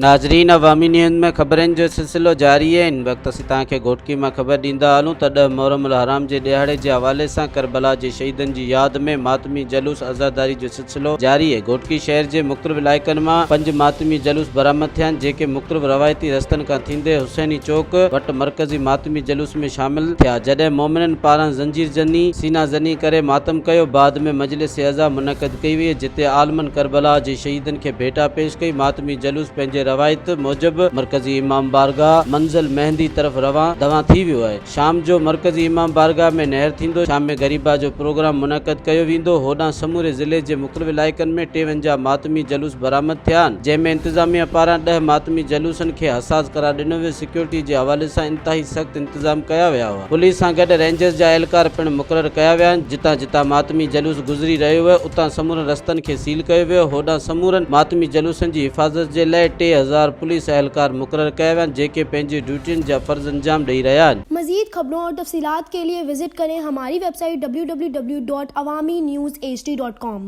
ناظرين عوامي نيوز ۾ خبرن جو سلسلو جاري آهي هن وقت اسين توهان کي گهوٽڪي مان خبر ڏيندا هلون ته ڏهه محرم الحرام جي ڏهاڙي جي حوالي سان ڪربلا جي شهيدن جي ياد ۾ ماتمي جلوس عزاداري جو سلسلو جاري آهي گهوٽڪي شهر جي مختلف علائقن مان پنج ماتمي جلوس برآمد ٿيا آهن جيڪي مختلف روايتي رستن کان ٿيندي حسيني چوڪ وٽ مرڪزي ماتمي جلوس ۾ شامل ٿيا جڏهن مومنن پاران زنجير زني سينا زني ڪري ماتم ڪيو بعد ۾ مجلس عزا منعقد ڪئي وئي جتي عالمن ڪربلا جي شهيدن کي ڀيٽا پيش ڪئي. ماتمي جلوس پنهنجي روايت موجب مرڪزي امام بارگاهه منزل مهندي طرف روان دوان ٿي ويو آهي. شام جو مرڪزي امام بارگاهه ۾ نهر ٿيندو. شام ۾ غريبا جو پروگرام منعقد ڪيو ويندو. هوڏانهن سموري ضلعي جي مختلف علائقن ۾ 53 ماتمي جلوس برآمد ٿيا آهن. جنهن ۾ انتظاميا پاران ڏهه ماتمي جلوسن کي حساس قرار ڏنو ويو. سيڪيورٽي جي حوالي سان انتهائي سخت انتظام ڪيا ويا هئا. پوليس سان گڏ رينجرز جا اهلڪار پڻ مقرر ڪيا ويا آهن، جتان جتان ماتمي جلوس گذري رهيو هو، اتان سمورن رستن کي سيل ڪيو ويو، هوڏانهن سمورن ماتمي جلوسن جي حفاظت جي لئه 3000 پوليس اهلڪار مقرر ڪيا ويا آهن، جيڪي پنهنجي ڊيوٽين جا فرض انجام ڏئي رهيا آهن. مزيد خبرون اور تفصيلات کے لئے وزٽ ڪرين ھماري web site www.awamiNewsHD.com.